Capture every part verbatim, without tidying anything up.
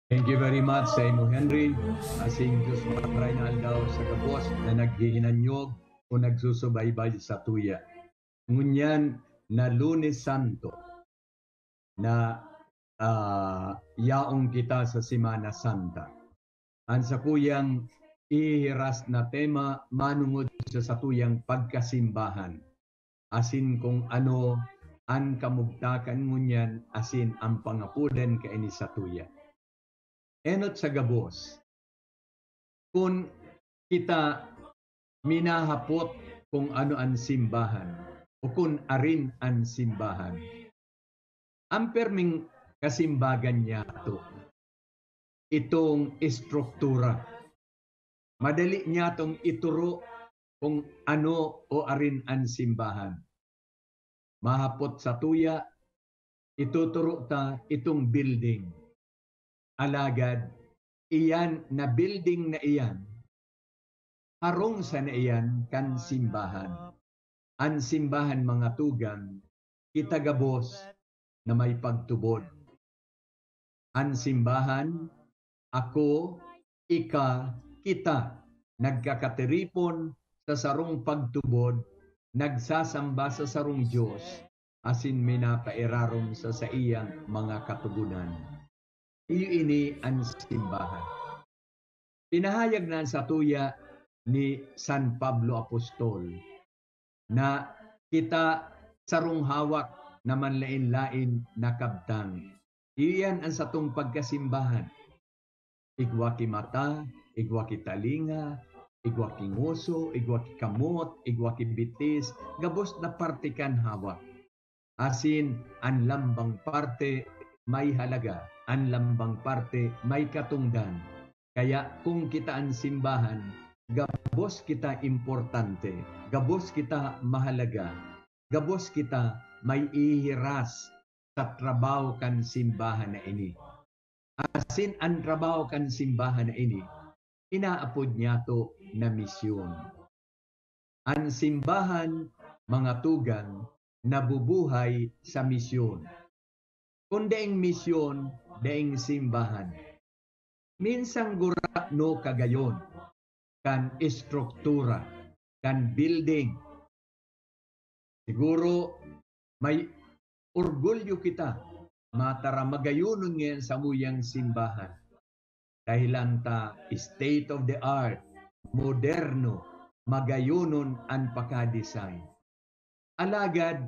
Thank you very much sa imo, Henry. Asin Diyos maray na aldaw sa gabos na naghihinanyog o nagsusubaybay sa tuya. Ngunyan na Lunes Santo, na, ah, yaon kita sa Semana Santa. An sakuyang ihihiras na tema manongod sa satuyang pagkasimbahan, asin kung ano an kamugtakan ngunyan asin an pangapodan kaini satuya. Enot sa gabos, kun kita minahapot kung ano an simbahan o kun arin an simbahan, an perming kasimbagan niyato, itong estruktura. Madali niyatong ituro kung ano o arin an simbahan. Mahapot satuya, ituturo ta itong building. Alagad, iyan na building na iyan, harong sana iyan kan simbahan. An simbahan, mga tugang, kita gabos na may pagtubod. An simbahan, ako, ika, kita, nagkakatiripon sa sarong pagtubod, nagsasamba sa sarong Dios, asin minapairarom sa saiyang mga katogonan. Iyo ini an simbahan. Pinahayag na satuya ni San Pablo Apostol na kita sarong hawak na manlaen-laen na kabtang. Iyan an satong pagkasimbahan. Igwa ki mata, igwa ki talinga, igwa ki ngoso, igwa ki kamot, igwa ki bitis, gabos na parte kan hawak. Asin an lambang parte may halaga, an lambang parte may katongdan. Kaya kung kita an simbahan, gabos kita importante, gabos kita mahalaga, gabos kita may ihiras sa trabaho kan simbahan na ini. Asin an trabaho kan simbahan na ini, inaapod niyato na misyon. An simbahan, mga tugang, nabubuhay sa misyon. Kun daing misyon, daing simbahan. Minsan gurano kagayon kan estruktura, kan building. Siguro may orgulyo kita, matara magayonon ngayon samuyang simbahan. Dahilan ta state of the art, moderno, magayonon an pagka-design. Alagad,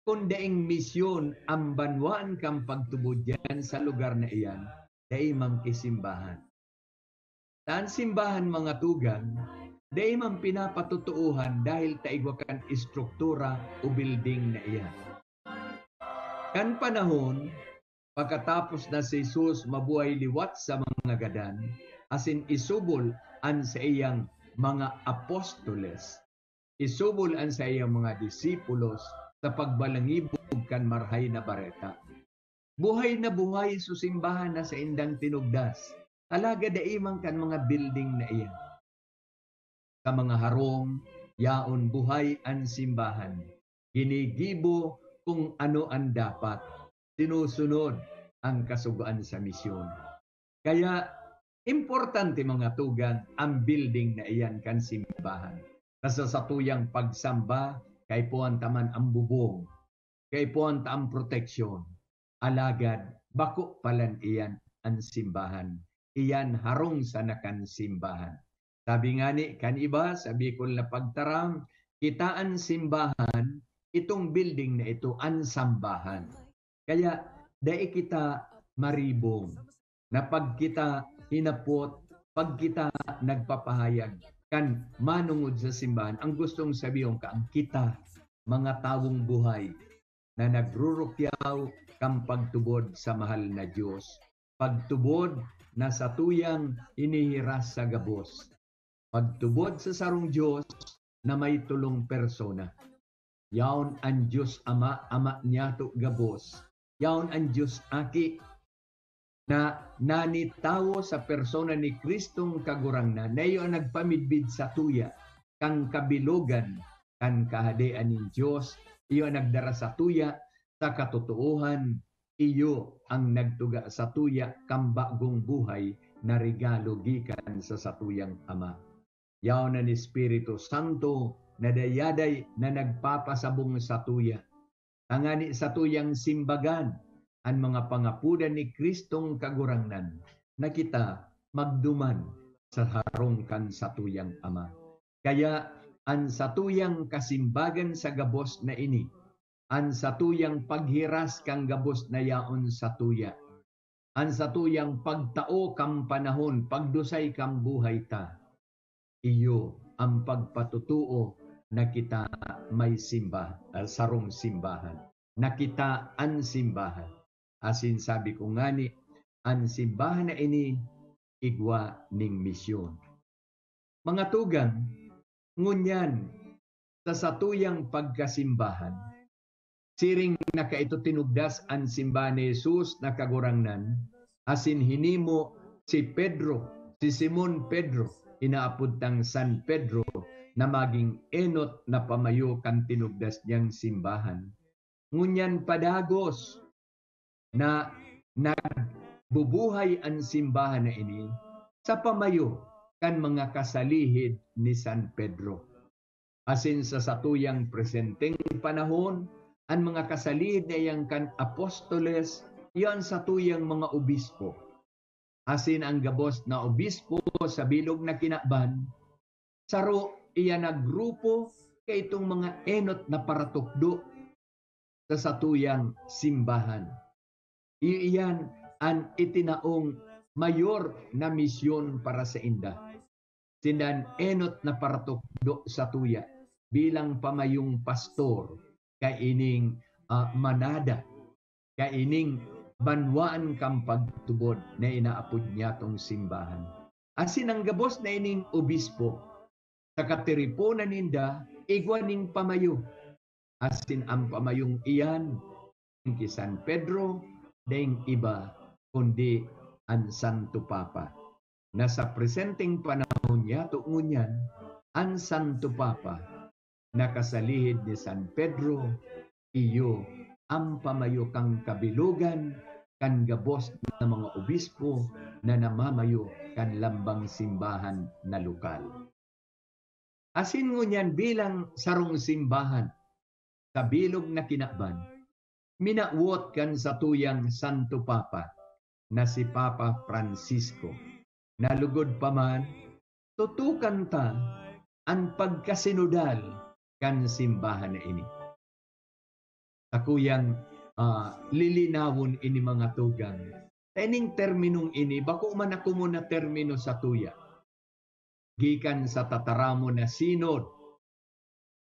kun daing misyon an banwaan kan pagtubod diyan sa lugar na iyan, dai man ki simbahan. Ta an simbahan, mga tugang, dai man pinapatotoohan dahil ta igwa kan estruktura o building na iyan. Kan panahon, pagkatapos na si Jesus mabuhay liwat sa mga gadan, asin isubol an saiyang mga apostoles, isubol an saiyang mga disipulos sa pagbalangibog kan Marahay na Bareta. Buhay na buhay so simbahan na saindang tinugdas, alagad dai man kan mga building na iyan. Sa mga harong, yaon buhay an simbahan. Ginigibo kung ano an dapat. Sinusunod ang kasugoan sa misyon. Kaya, importante, mga tugang, ang building na iyan kan simbahan. Ta sa satuyang pagsamba, kaipuhan ta man ang bubong, kaipuhan ta ang proteksyon. Alagad, bako palan iyan an simbahan. Iyan harong sana kan simbahan. Sabi ngani kan iba, sa Bicol na pagtaram, kita an simbahan, itong building na ito, an sambahan. Kaya, dai kita maribong na pag kita hinapot, pag kita nagpapahayag kan manongod sa simbahan, ang gustong sabihon kan kita, mga tawong buhay na nagrurukyaw kan pagtubod sa mahal na Dios, pagtubod na satuyang hinihiras sa gabos, pagtubod sa sarong Dios na may tolong persona. Yaon an Dios Ama, Ama niyato gabos. Yaon an Dios Aki, na nanitawo sa persona ni Kristong Kagurangnan, na iyo an nagpamidbid satuya kan kabilogan kan Kahadean nin Dios. Iyo an nagdara satuya sa katotoohan, iyo ang nagtuga satuya kan bagong buhay na regalo gikan sa satuyang Ama. Yaon an Espiritu Santo na dayaday na nagpapasabong satuya, tangani satuyang simbagan an mga pangapodan ni Kristong Kagurangnan, na kita magduman sa harong kan satuyang Ama. Kaya an satuyang kasimbagan sa gabos na ini, an satuyang paghiras kan gabos na yaon satuya, an satuyang pagtao kan panahon, pagdusay kan buhay ta, iyo an pagpatotoo na kita may simba-, ah, sarong simbahan, na kita an simbahan. Asin sabi ko ngani, an simbahan na ini igwa ning misyon. Mga tugang, ngunyan, sa satuyang pagkasimbahan, siring na kaito tinugdas an simbahan ni Jesus na Kagurangnan, asin hinimo si Pedro, si Simon Pedro, inaapod tang San Pedro, na magin enot na pamayo kan tinugdas niyang simbahan. Ngunyan padagos na nagbubuhay an simbahan na ini sa pamayo kan mga kasalihid ni San Pedro. Asin sa satuyang presenteng panahon, an mga kasalihid na iyan kan apostoles, iyo an satuyang mga obispo. Asin an gabos na obispo sa bilog na kinaban, saro iyan na grupo kaitong mga enot na paratukdo sa satuyang simbahan. Iyo iyan an itinaong mayor na misyon para sainda. Sinda an enot na paratukdo satuya bilang pamayong pastor kaining, ah, manada, kaining banwaan kan pagtubod na inaapod niyatong simbahan. Asin an gabos na ining obispo, sa katiriponan ninda, igwa ning pamayo. Asin an pamayong iyan, ki San Pedro, daing iba kundi an Santo Papa, na sa presenteng panahon niyato ngunyan, an Santo Papa, na kasalihid ni San Pedro, iyo an pamayo kan kabilogan kan gabos na mga obispo na namamayo kan lambang simbahan na lokal. Asin ngunyan bilang sarong simbahan sa bilog na kinaban, minawot kan satuyang Santo Papa na si Papa Francisco, na lugod pa man, tutukan ta an pagkasinodal kan simbahan na ini. Sakuyang, ah, lilinawon ini, mga tugang. Ta ining terminong ini, bako man na komon na termino satuya. Gikan sa tataramon na synod,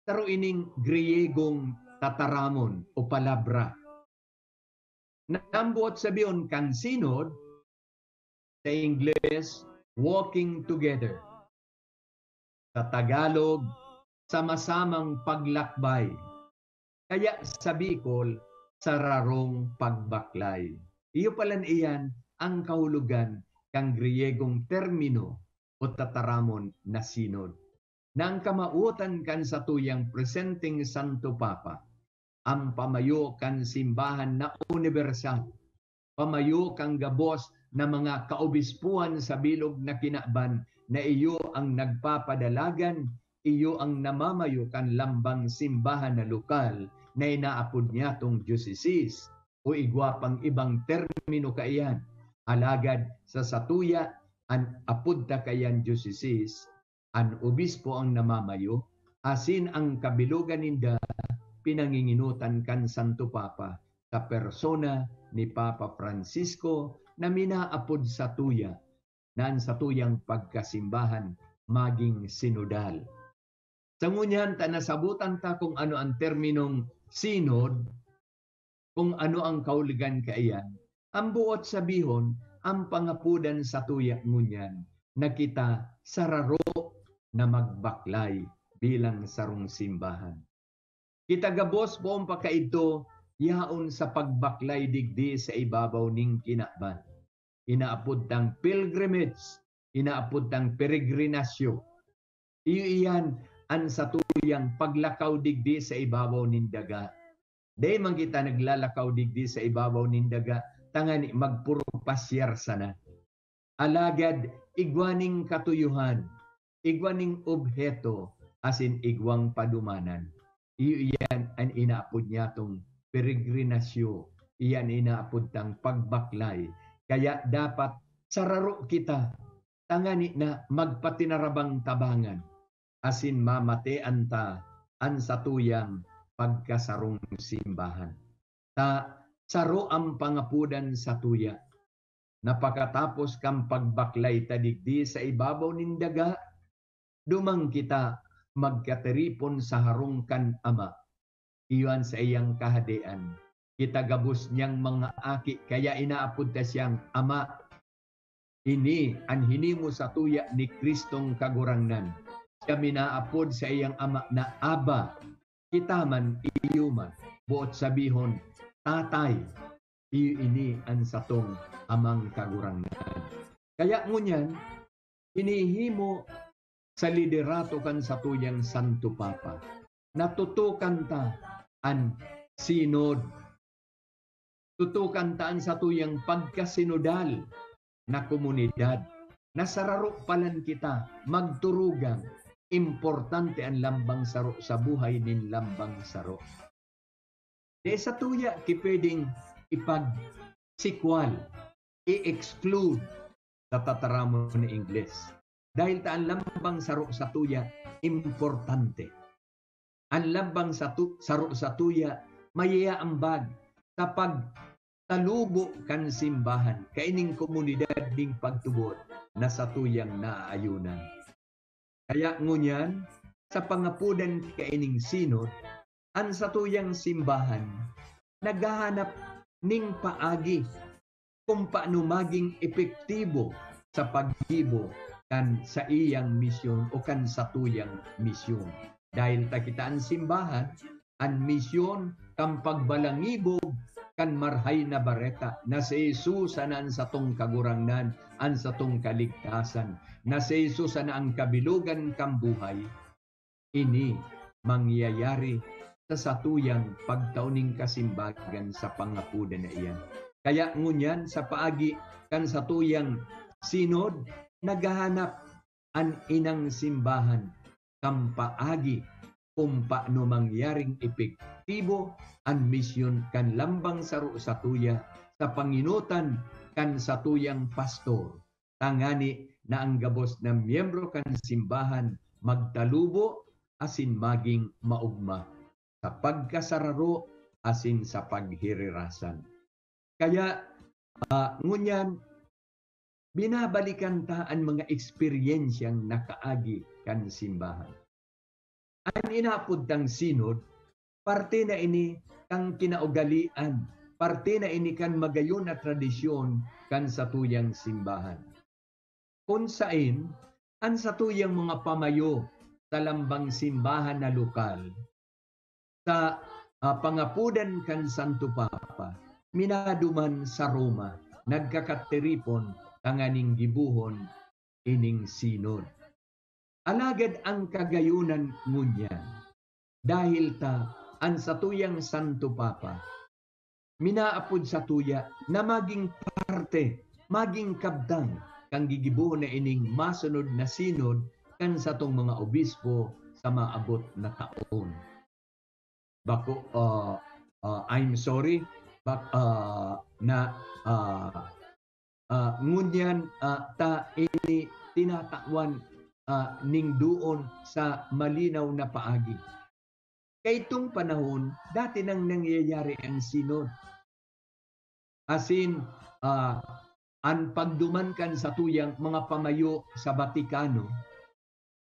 saro ining Griyegong tataramon o palabra. Na ang buot sabihon kan synod, sa Ingles, walking together. Sa Tagalog, sama-samang paglakbay. Kaya sa Bicol, sararong pagbaklay. Iyo palan iyan ang kahulogan kan Griyegong termino o tataramon na synod, na ang kamawotan kan satuyang presenteng Santo Papa, an pamayo kan simbahan na unibersal, pamayo kan gabos na mga kaobispuhan sa bilog na kinaban, na iyo ang nagpapadalagan, iyo ang namamayo kan lambang simbahan na lokal na inaapod niyatong diocesis o igwa pang ibang termino kaiyan. Alagad sa satuya, an apod ta kaiyan diocesis, an obispo ang namamayo, asin ang kabilogan ninda pinangingenotan kan Santo Papa sa persona ni Papa Francisco na minaapod satuya, na an satuyang pagkasimbahan magin sinodal. Sa ngunyan ta nasabotan ta kung ano ang terminong synod, kung ano ang kahulogan kaiyan, ang buot sabihon, ang pangapodan satuya ngunyan na kita sararo na magbaklay bilang sarong simbahan. Kita gabos poon pa kaidto yaon sa pagbaklay digdi sa ibabaw ning kinaban. Inaapod tang pilgrimage, inaapod tang peregrinasyo. Iyo iyan an satuyang paglakaw digdi sa ibabaw nin daga. Dai man kita naglalakaw digdi sa ibabaw nin daga tangani magpurpasyar sana. Alagad igwa ning katuyohan, igwa ning obheto, asin igwang padumanan. Iyo iyan an inaapod niyatong peregrinasyo, iyan inaapod tang pagbaklay. Kaya dapat sararo kita tangani na magpatinarabang tabangan asin mamatean ta an satuyang pagkasarong simbahan. Ta saro an pangapodan satuya. Na pakatapos kan pagbaklay ta digdi sa ibabaw nin daga, duman kita magkatiripon sa harong kan Ama. Iyo an saiyang kahadean. Kita gabos niyang mga aki, kaya inaapod ta siyang Ama. Ini an hinimo satuya ni Kristong Kagurangnan. Siya minaapod sa iyang Ama na, "Abba, kita man, iyo man." Boot sabihon, "Tatay." Iyo ini an satong Amang Kagurangnan. Kaya ngunyan, hinihimo sa liderato kan satuyang Santo Papa, natutukan ta an Synod. Tutukan ta an satuyang pagkasinodal na komunidad. Nasararo palan kita, magturugang, importante an lambang saro sa buhay nin lambang saro. Dai satuya ki pwedeng ipagsikwal, i-exclude sa tataramon na Ingles. Dahil ta an lambang saro satuya importante. An lambang satu-, saro satuya mayaambag sa pagtalubo kan simbahan, kaining komunidad nin pagtubod na satuyang naayunan. Kaya ngunyan, sa pangapodan kaining Synod, an satuyang simbahan naghahanap nin paagi kung paano maging epektibo sa paggibo kan saiyang misyon o kan satuyang misyon. Dahil ta kita an simbahan, an misyon kan pagbalangibog kan Marahay na Bareta na si Jesus sana an satong Kagurangnan, an satong kaligtasan, na si Jesus sana an kabilogan kan buhay, ini mangyayari sa satuyang pagtao nin kasimbagan sa pangapodan na iyan. Kaya ngunyan, sa paagi kan satuyang Synod, naghahanap an inang simbahan kan paagi kung paano mangyaring epektibo an misyon kan lambang saro satuya sa pangenotan kan satuyang pastor, tangani na an gabos na miyembro kan simbahan magtalubo asin magin maogma sa pagkasararo asin sa paghererasan. Kaya, ah, ngunyan, binabalikan ta an mga eksperyensyang nakaagi kan simbahan. An inaapod tang Synod, parte na ini kan kinaugalian, parte na ini kan magayon na tradisyon kan satuyang simbahan. Kun saen, an satuyang mga pamayo sa lambang simbahan na lokal, sa, ah, pangapodan kan Santo Papa, minaduman sa Roma, nagkakatiripon tanganing gibohon ining Synod. Alagad an kagayonan ngunyan, dahil ta an satuyang Santo Papa minaapod satuya na maging parte, maging kabtang kan gigibohon na ining masunod na Synod kan satong mga obispo sa maabot na taon. Bako, ah, ah, I'm sorry, bak-, ah, na, ah, ah, ngunyan, ah, ta ini tinatawan, ah, ning doon sa malinaw na paagi. Kaitong panahon, dati nang nangyayari ang Synod. Asin, ah, an pagduman kan satuyang mga pamayo sa Vaticano,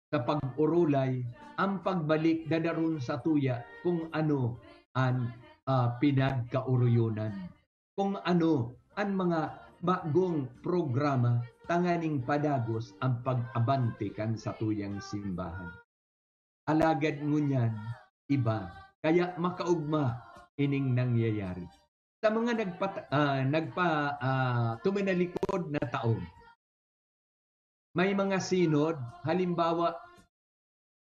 sa pag-orolay, ang pagbalik dadaron satuya kung ano an, ah, pinagkaoroyonan, kung ano an mga bagong programa tanganing padagos ang pag-abante kan satuyang simbahan. Alagad ngunyan, iba. Kaya makaogma ining nangyayari. Sa mga nagpat-, ah, nagpa-, ah, tuminalikod na taon, may mga Synod, halimbawa,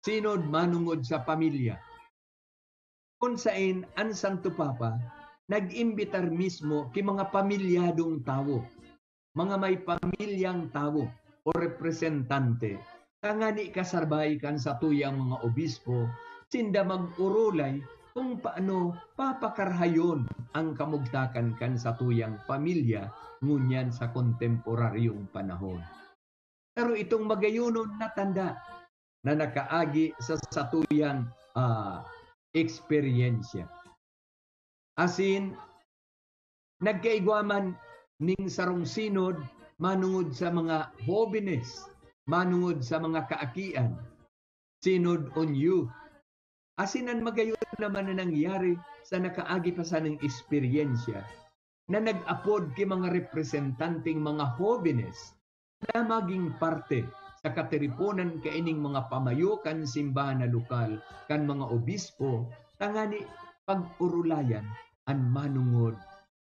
Synod manongod sa pamilya. kun saen an Santo Papa nag-imbitar mismo ki mga pamilyadong tawo, mga may pamilyang tawo o representante, tangani kasabay kan satuyang mga obispo, sinda mag-orolay kung paano papakarahayon ang kamugtakan kan satuyang pamilya ngunyan sa kontemporaryong panahon. Pero itong magayonon na tanda na nakaagi sa satuyang, ah, eksperyensya. Asin, nagkaigwa man ning sarong sinod manungod sa mga hobenes, manungod sa mga kaakian, Synod on Youth. Asin an magayon naman na nangyari sa nakaagi pa sanang eksperyensya na nag-apod ki mga representanteng mga hobenes na maging parte sa katiriponan kaining mga pamayo kan simbahan na lokal kan mga obispo, tangani pag-orolayan an manongod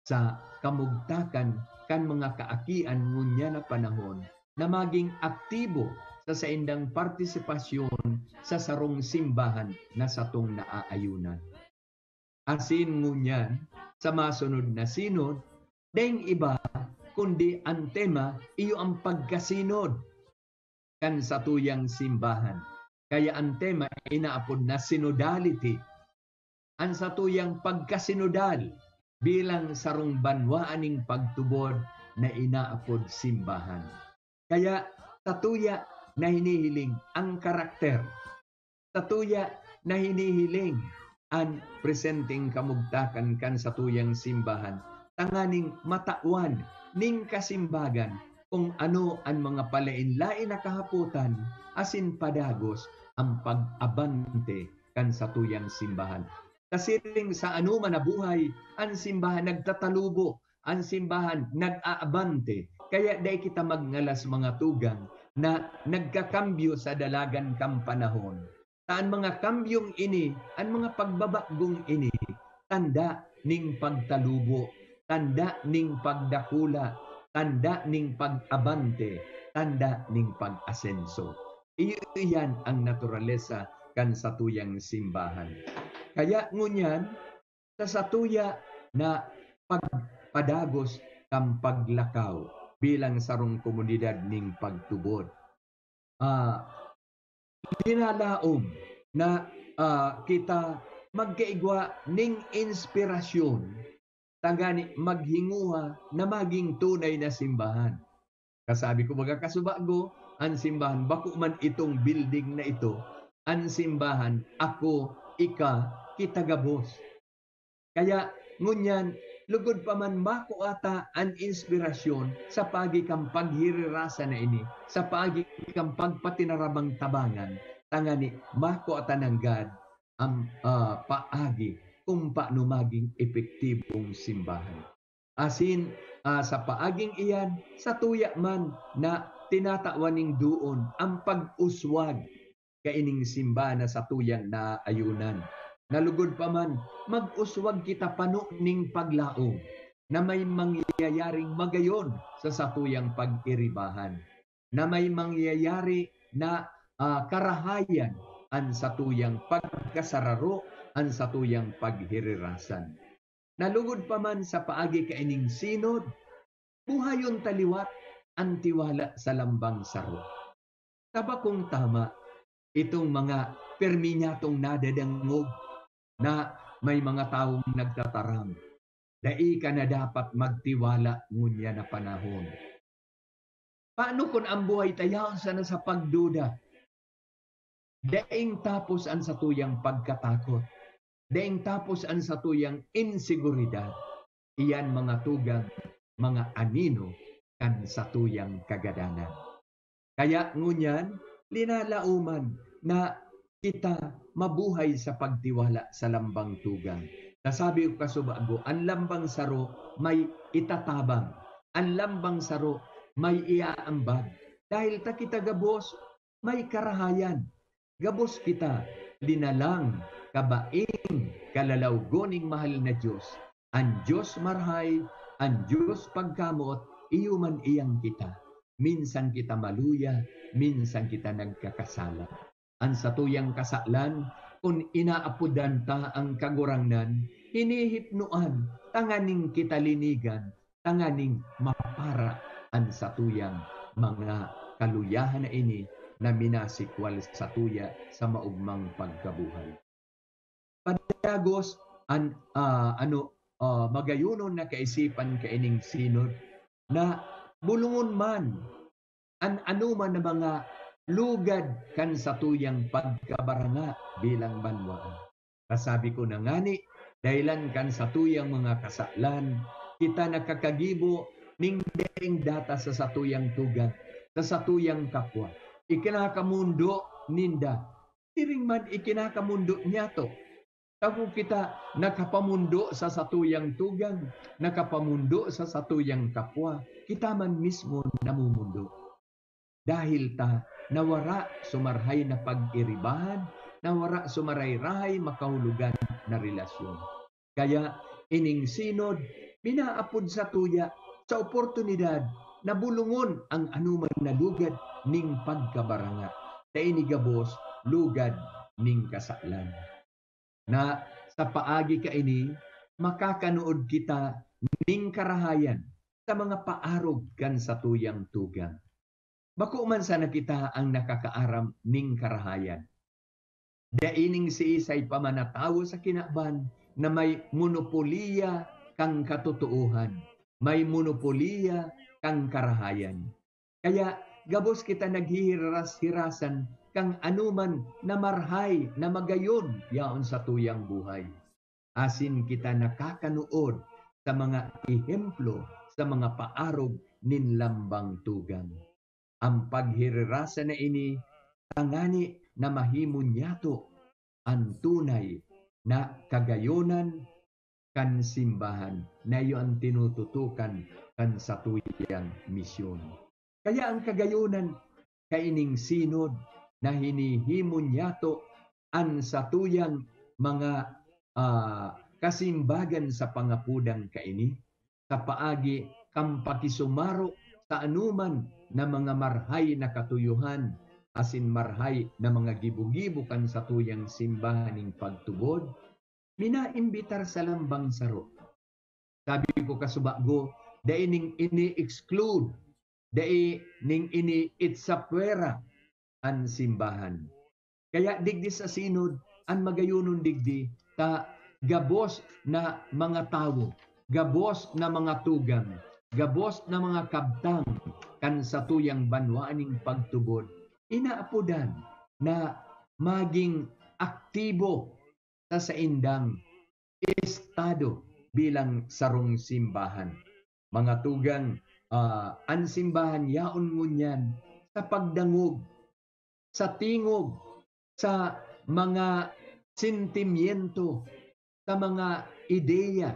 sa kamugtakan kan mga kaakian ngunyan na panahon na maging aktibo sa saindang partisipasyon sa sarong simbahan na satong naaayunan. Asin ngunyan, sa masunod na sinod, daing iba kundi an tema iyo an pagkasinod kan satuyang simbahan. Kaya an tema inaapod na synodality. An satuyang pagkasinodal bilang sarong banwaan ning pagtubod na inaapod simbahan. Kaya satuya na hinihiling ang karakter, satuya na hinihiling an presenteng kamugtakan kan satuyang simbahan, tanganing matawan ning kasimbagan kung ano an mga palaen-laen na kahapotan asin padagos ang pag-abante kan satuyang simbahan. Kasiring sa anoman na buhay, an simbahan nagtatalubo, an simbahan nag-aabante. Kaya dai kita magngalas, mga tugang, na nagkakambyo sa dalagan kan panahon. Ta an mga kambyong ini, an mga pagbabagong ini, tanda ning pagtalubo, tanda ning pagdakula, tanda ning pag-abante, tanda ning pag-asenso. Iyo iyan ang naturalesa kan satuyang simbahan. Kaya ngunyan, sa satuya na pagpadagos kan paglakaw bilang sarong komunidad ning pagtubod, ah, linalaom na, ah, kita magkaigwa ning inspirasyon tangani maghinguha na maging tunay na simbahan. Kasabi ko, baga kasubago, an simbahan bako man itong building na ito. An simbahan, ako, ika, kita gabos. Kaya ngunyan, lugod pa man makua ta an inspirasyon sa paagi kan paghirirasa na ini, sa paagi kan pagpatinarabang tabangan, tangani makua ta nanggad ang, ah, paagi kung paano maging epektibong simbahan. Asin, ah, sa paaging iyan, satuya man na tinatawan ning doon ang pag-uswag kaining simbahan na satuyang naayunan. Nalugod pa man, mag-uswag kita pano ning paglaom na may mangyayaring magayon sa satuyang pag-iribahan, na may mangyayari na, ah, karahayan an satuyang pagkasararo, an satuyang paghirirasa. Nalugod pa man sa paagi kaining sinod, buhayon ta liwat an tiwala sa lambang saro. Sa bakong tama, itong mga pirmi niyatong nadadangog na may mga tawong nagtataram, dai ka na dapat magtiwala ngunyan na panahon. Paano kun ang buhay ta yaon sana sa pagduda? Daing tapos an satuyang pagkatakot. Daing tapos an satuyang inseguridad. Iyan, mga tugang, mga anino kan satuyang kagadanan. Kaya ngunyan, linalaoman na kita mabuhay sa pagtiwala sa lambang tugang. Nasabi ko kasubago, an lambang saro may itatabang, an lambang saro may iaambag. Dahil ta kita gabos, may karahayan. Gabos kita linalang, kabaing, kalalawgon ning mahal na Dios. An Dios marahay, an Dios pagkamoot, iyo man iyan kita. Minsan kita maluya, minsan kita nagkakasala. An satuyang kasalan, kun inaapodan ta an Kagurangnan, hinihipnoan tanganing kita linigan, tanganing mapara an satuyang mga kaluyahan na ini na minasikwal satuya sa maogmang pagkabuhay. Padagos, an, ah, ano, ah, magayonon na kaisipan kaining Synod na bulungon man an anoman na mga lugad kan satuyang pagkabaranga bilang banwaan. Kasabi ko na ngani, dahelan kan satuyang mga kasalan, kita nakakagibo ning daing data sa satuyang tugang, sa satuyang kapwa. Ikinakamundo ninda, siring man ikinakamundo niyato. Kung kita nakapamundo sa satuyang tugang, nakapamundo sa satuyang kapwa, kita man mismo namumundo. Dahil ta nawara sumarhay na pag-iribahan, nawara sumaray-rahay makahulugan na relasyon. Kaya ining Synod, minaapod satuya sa oportunidad na bulungon ang anoman na lugad ning pagkabaranga, ta ini gabos lugad ning kasalan. Na sa paagi kaini, makakanood kita ning karahayan sa mga paarog kan satuyang tugang. Bako man sana kita ang nakakaaram ning karahayan. Dai ning siisay pa man na tawo sa kinaban na may monopolya kan katotoohan, may monopolya kan karahayan. Kaya gabos kita naghihiras-hirasan kan anoman na marhay na magayon yaon satuyang buhay. Asin kita nakakanood sa mga ehemplo sa mga paarog nin lambang tugang. Ang paghirirasan na ini tangani na mahimo niyato an tunay na kagayonan kan simbahan na iyo an tinututukan kan satuyang misyon. Kaya ang kagayonan kaining Synod na hinihimo niyato an satuyang mga, ah, kasimbagan sa pangapodan kaini, sa paagi kan pakisumaro sa anoman na mga marhay na katuyohan asin marhay na mga gibo-gibo kan satuyang simbahan nin pagtubod, minaimbitar sa lambang saro. Sabi ko, kasubago, dai ning ini-exclude, dai ning ini-itsapwera an simbahan. Kaya digdi sa Synod, an magayonon digdi, ta gabos na mga tawo, gabos na mga tugang, gabos na mga kabtang kan satuyang banwaan nin pagtubod, inaapodan na maging aktibo sa saindang estado bilang sarong simbahan. Mga tugang, ah, an simbahan yaon ngunyan sa pagdangog, sa tingog, sa mga sentimiento, sa mga ideya,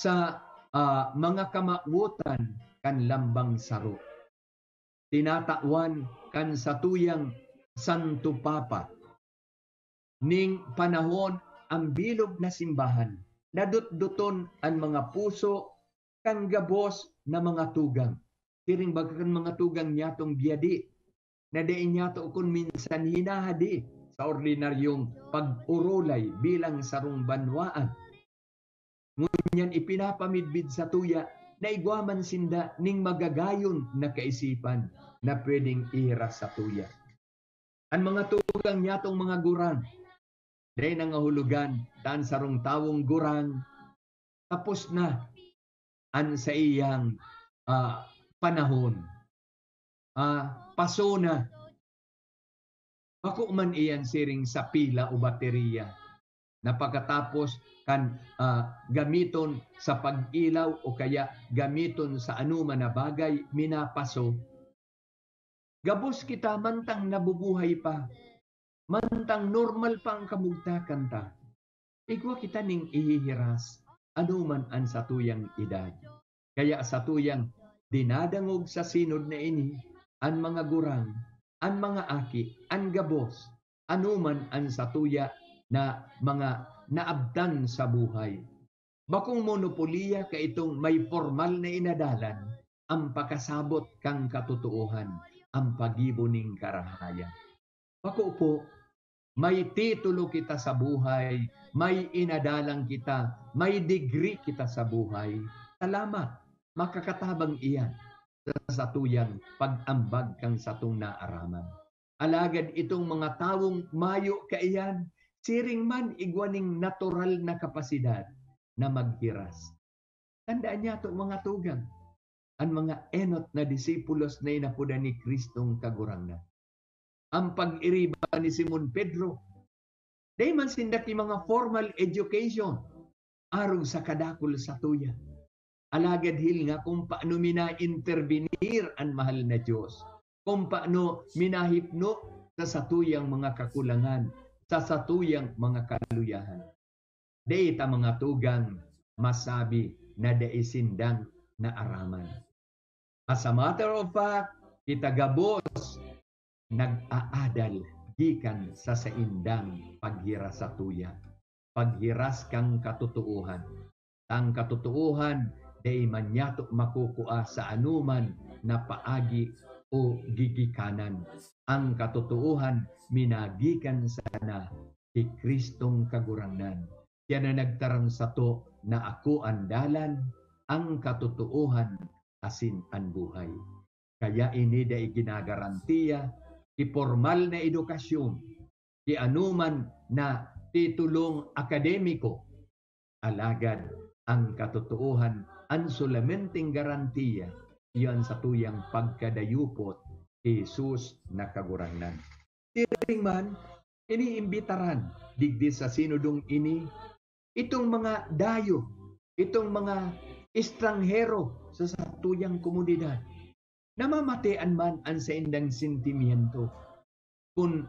sa, ah, mga kamawotan kan lambang saro. Tinatawan kan satuyang Santo Papa ning panahon ang bilog na simbahan, nadutdoton an mga puso kan gabos na mga tugang. Siring baga kan mga tugang niyatong biyadi, na dai niyato kun minsan hinahadi sa ordinaryong pag-orolay bilang sarong banwaan. Ngunyan ipinapamidbid satuya na igwa man sinda ning magagayon na kaisipan na pwedeng ihiras satuya. An mga tugang niyatong mga gurang, dai nangahulugan ta an sarong tawong gurang, tapos na an saiyang, ah, panahon. Ah, paso na. Bako man iyan siring sa pila o baterya na pagkatapos kan, ah, gamiton sa pag-ilaw o kaya gamiton sa anoman na bagay, minapaso. Gabos kita mantang nabubuhay pa, mantang normal pa ang kamugtakan ta. Igwa kita ning ihihiras, anoman an satuyang edad. Kaya satuyang dinadangog sa Synod na ini, an mga gurang, an mga aki, an gabos, anoman an satuya na mga naabtan sa buhay. Bakong monopolya kaitong may pormal na inadalan, ang pakasabot kan katotoohan, ang paggibo nin karahayan. Bako po, may titulo kita sa buhay, may inadalan kita, may degree kita sa buhay. Salamat, makakatabang iyan sa satuyang pag-ambag kan satong naaraman. Alagad itong mga tawong mayo kaiyan, siring man igwa ning natural na kapasidad na maghiras. Tandaan niyato, mga tugang, an mga enot na disipulos na inapodan ni Kristong Kagurangnan. An pag-iriba ni Simon Pedro, dai man sinda ki mga formal education, arog sa kadakul satuya. Alagad hilinga kun paano mina-intervenir an mahal na Dios, kun paano minahipno sa satuyang mga kakulangan, sa satuyang mga kaluyahan. Dai ta, mga tugang, masabi na dai sindang naaraman. As a matter of fact, kita gabos nag-aadal gikan sa saindang paghiras satuya, paghiras kan katotoohan. An katotoohan dai man niyato makukua sa anoman na paagi o gigikanan. An katotoohan minagikan sana ki Kristong Kagurangnan. Siya na nagtaram sato na, "Ako an dalan, an katotoohan, asin an buhay." Kaya ini dai ginagarantiya ki pormal na edukasyon, ki anoman na titulong akademiko. Alagad an katotoohan, an solamenteng garantiya, iyan satuyang pagkadayupot ki Jesus na Kagurangnan. Siring man, iniimbitaran digdi sa sinodong ini itong mga dayo, itong mga estranghero sa satuyang komunidad. Namamatean man an saindang sentimiento kun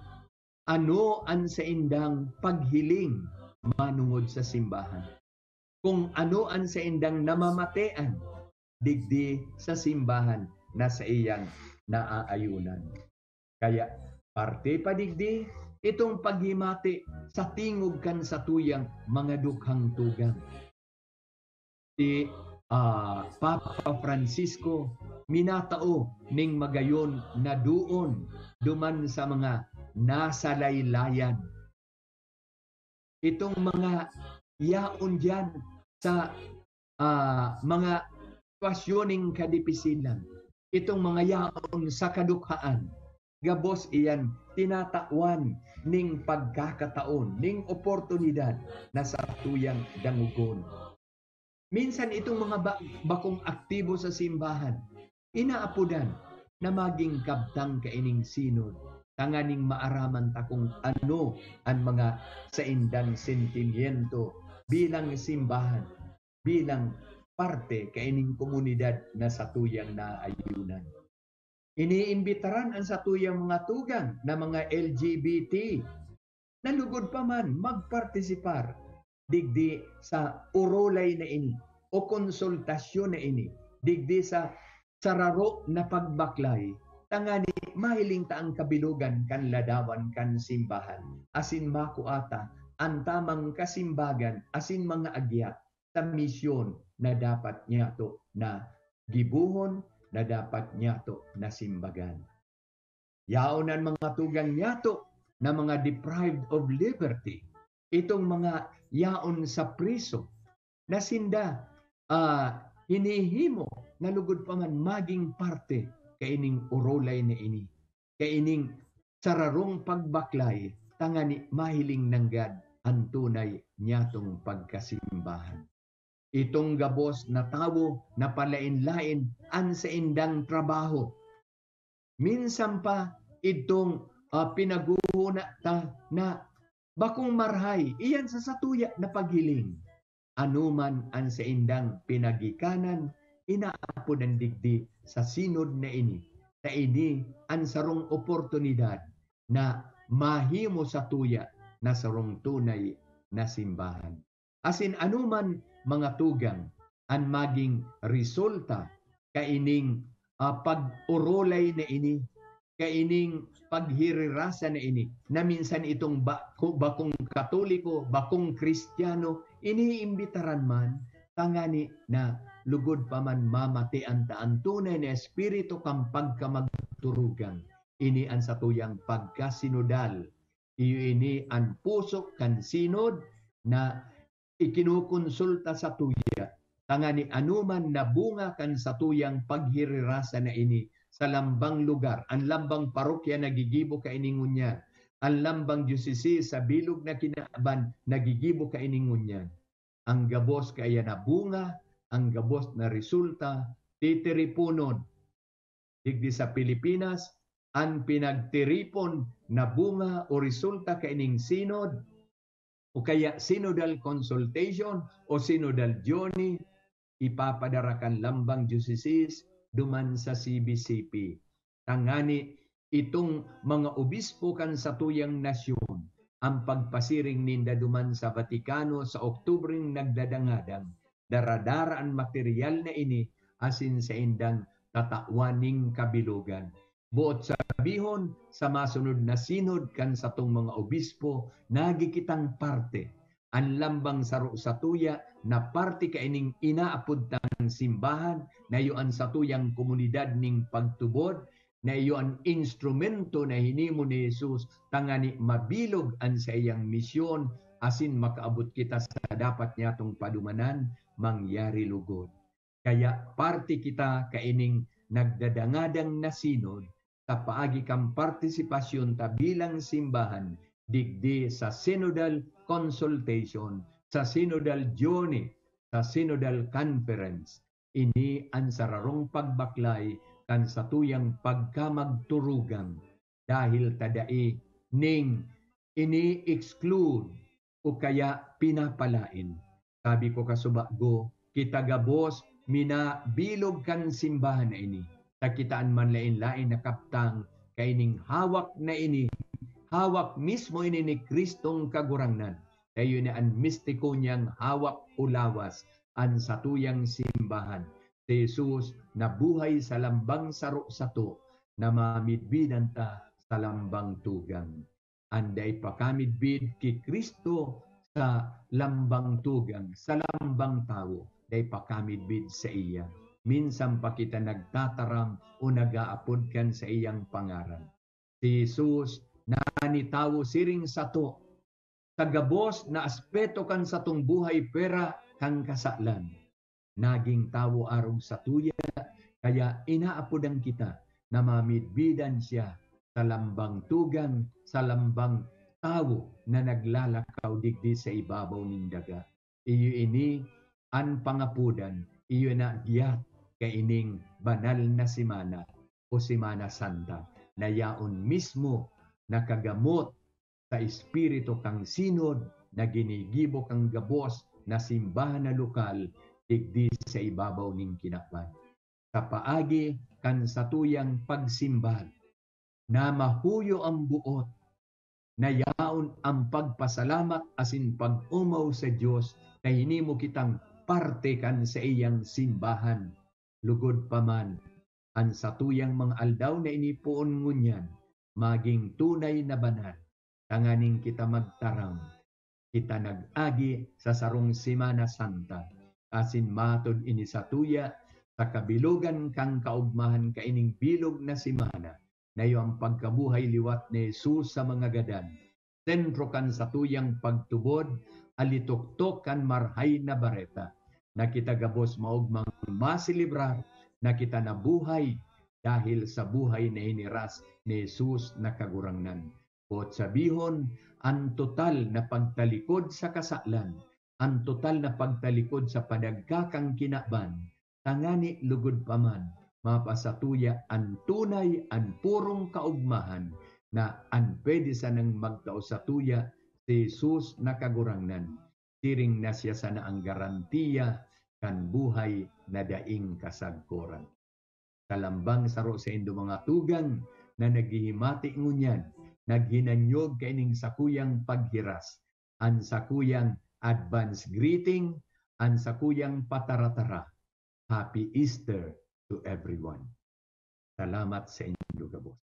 ano an saindang paghiling manongod sa simbahan, kun ano an saindang namamatean digdi sa simbahan na saiyang naaayonan. Kaya, parte pa digdi itong paghimati sa tingog kan satuyang mga dukhang tugang. Si, ah, Papa Francisco minatao ning magayon na doon duman sa mga nasalaylayan. Itong mga yaon diyan sa, ah, mga sitwasyon ning kadipisilan, itong mga yaon sa kadukhaan, gabos iyan tinatawan ning pagkakataon, ning oportunidad na satuyang dangogon. Minsan itong mga ba-, bakong aktibo sa simbahan, inaapodan na maging kabtang kaining sinod, tanganing maaraman ta kun ano an mga saindang sentimiento bilang simbahan, bilang parte kaining komunidad na satuyang naayunan. Iniimbitaran an satuyang mga tugang na mga L G B T na lugod pa man magpartisipar digdi sa orolay na ini o konsultasyon na ini, digdi sa sararo na pagbaklay, tangani mahiling ta an kabilogan kan ladawan kan simbahan, asin makua ta an tamang kasimbagan asin mga agya sa misyon na dapat niyato na gibohon, na dapat niyato na simbagan. Yaon an mga tugang niyato na mga deprived of liberty, itong mga yaon sa priso, na sinda, ah, hinihimo na lugod pa man maging parte kaining orolay na ini, kaining sararong pagbaklay, tangani mahiling nanggad an tunay niyatong pagkasimbahan. Itong gabos na tawo na palaen-laen an saindang trabaho. Minsan pa, idtong, ah, pinaghuhuna ta na bakong marahay, iyan sa satuya na paghiling. Anoman an saindang pinagikanan, inaapod an digdi sa sinod na ini, ta ini an sarong oportunidad na mahimo satuya na sarong tunay na simbahan. Asin anoman, mga tugang, an maging resulta kaining, ah, pag-orolay na ini, kaining paghirirasa na ini, na minsan itong ba-, ku-, bakong Katoliko, bakong Kristiyano, iniimbitaran man, tangani na lugod pa man mamatean ta an tunay na espiritu kan pagkamagturugang. Ini an satuyang pagkasinodal, Iyo ini an puso kan Synod na ikinokonsulta satuya, tangani anoman na bunga kan satuyang paghirirasa na ini sa lambang lugar, an lambang parokya nagigibo kaini ngunyan, an lambang diocese sa bilog na kinaban nagigibo kaini ngunyan. Ang gabos kaya na bunga, ang gabos na resulta, titiriponon. Digdi sa Pilipinas, an pinagtiripon na bunga o resulta kaining synod, o kaya synodal consultation o synodal journey, ipapadara kan lambang diocese duman sa C B C P. Tangani itong mga obispo kan satuyang nasyon, ang pagpasiring ninda duman sa Vaticano sa Oktubring nagdadangadang, daradara an material na ini asin saindang tatawan ning kabilogan. Boot sabihon, sa masunod na synod kan satong mga obispo, nagi kitang parte. An lambang saro satuya na parte kaining inaapod tang simbahan, na iyo an satuyang komunidad ning pagtubod, na iyo an instrumento na hinimo ni Jesus tangani mabilog an saiyang misyon asin makaabot kita sa dapat niyatong padumanan mangyari lugod. Kaya parte kita kaining nagdadangadang na synod sa paagi kan partisipasyon ta bilang simbahan digdi sa synodal consultation, sa synodal journey, sa synodal conference. Ini an sararong pagbaklay kan satuyang pagkamagturugang, dahil ta dai ning ini-exclude o kaya pinapalaen. Sabi ko, kasubago, kita gabos minabilog kan simbahan na ini. Ta kita an manlaen-laen na kabtang kaining hawak na ini, hawak mismo ini ni Kristong Kagurangnan. Kayo na an mistiko niyang hawak o lawas, an satuyang simbahan. Si Jesus nabuhay sa lambang saro sato, na mamidbidan ta sa lambang tugang. An dai pakamidbid ki Cristo sa lambang tugang, sa lambang tawo, dai pakamidbid saiya. Minsan pa kita nagtataram o nag-aapod kan saiyang pangaran. Si Jesus nanitawo siring sato sa gabos na aspeto kan satong buhay pwera kan kasalan. Naging tawo arog satuya, kaya inaapodan kita na mamidbidan siya sa lambang tugang, sa lambang tawo na naglalakaw digdi sa ibabaw nin daga. Iyo ini an pangapodan, iyo na giyat kaining banal na semana o Semana Santa, na yaon mismo nakagamot sa espiritu kan synod na ginigibo kan gabos na simbahan na lokal digdi sa ibabaw nin kinaban. Sa paagi kan satuyang pagsimbag, na mahuyo ang buot, na yaon ang pagpasalamat asin pag-omaw sa Dios ta hinimo kitang parte kan saiyang simbahan. Lugod pa man, an satuyang mga aldaw na ini poon ngunyan maging tunay na banal, tanganing kita magtaram, kita nag-agi sa sarong Semana Santa, asin matod ini satuya sa kabilogan kan kaogmahan kaining bilog na semana, na iyo an pagkabuhay liwat ni Jesus sa mga gadan, sentro kan satuyang pagtubod, alitoktok kan Marahay na Bareta, na kita gabos maogmang maselebrar na kita nabuhay dahil sa buhay na hiniras ni Jesus na Kagurangnan. Boot sabihon, an total na pagtalikod sa kasalan, an total na pagtalikod sa padagka kan kinaban, tangani lugod pa man, mapasatuya an tunay, an purong kaogmahan na an pwede sanang magtao satuya si Jesus na Kagurangnan, siring na siya sana ang garantiya kan buhay na daing kasagkoran. Sa lambang saro saindo mga tugang na naghihimati ngunyan, naghinanyog kaining sakuyang paghiras, an sakuyang advance greeting, an sakuyang pataratara. Happy Easter to everyone. Salamat saindo gabos.